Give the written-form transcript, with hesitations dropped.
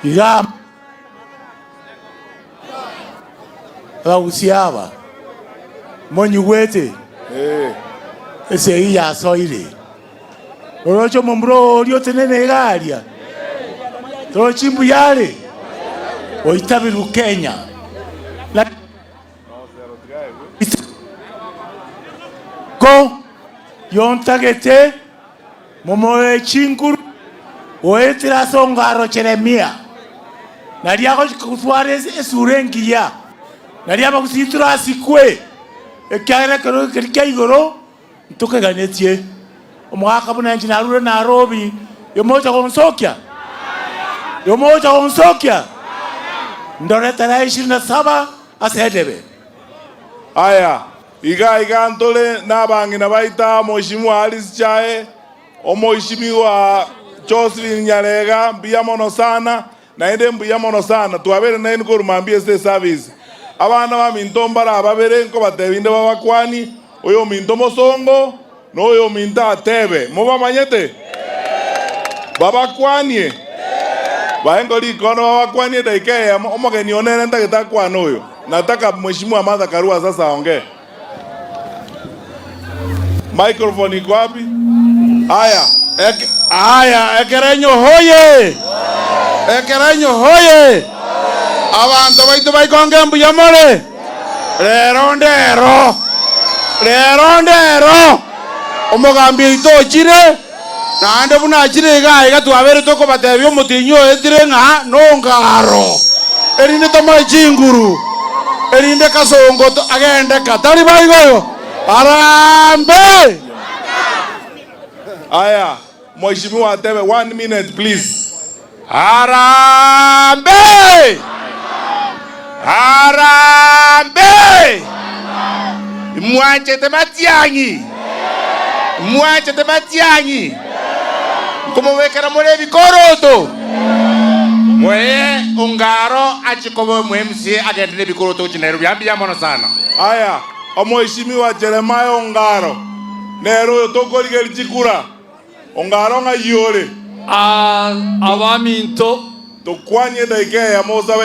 Iga abagusii aba monyigwete esegi yasoire. Oroche omomura oria otenene iga aria, torochi mbuya are? Oitabirwe Kenya. Ko yontagete momoe chinguru goetera ase ongaro Jeremia, nario agochia gotwara esura engiya, nario abagusii turasikwe, ekiagera ekerogo keria kia igoro ntokeganetie. Omogaka buna inche narure Nairobi, yomocha gonsokia? Yomocha gonsokia? Ndore tarehe ishirini na saba ase edebe. Aya, iga iga ntore nabang'ina baito aa Mheshimiwa Alice Chae, Omoishimiwa Josephine Nyarega, mbuya mono sana, naende mbuya mono sana. Twabeire nainwe korwa mambia ase eservice. Abana baminto mbare ababere nkobatebia inde babakwani, oyominto mosongo na oyominto atebe. Mobamanyete? Babakwanie. Bae nko rikono babakwanie edaika eyemo, omogeni one nere ntagete akwane oyo. Nataka Mheshimiwa Martha Karua sasa aongee. Microphone iko wapi? Haya. Ek, aya, ekerenyo hoye! Ekerenyo hoye! Abanto baito baikonge mbuya more? Rero ndero, rero ndero, omogambi oito ochire, naende buna achire iga iga twabeire tokobatebia omotienyi oetire ng'a nongaro, erinde tomoe chinguru, erinde kasongo agende ka. Tari boigo? Harambee! Aya, Mheshimiwa Atebe, one minute please. Harambee! Harambee! Mwanchete matiang'i? Mwanchete matiang'i? Nkomobekera more ebikoroto? Moe ongaro ache koba omo MCA agende nebikoroto gochia Nairobi. Mbuya mono sana. Aya, Omheshimiwa Jeremiah Ongaro, nere oyo tokorigeria chikura. Ongaro ng'ai ore? Abaminto. Tokwanie edaika eyemo osabe.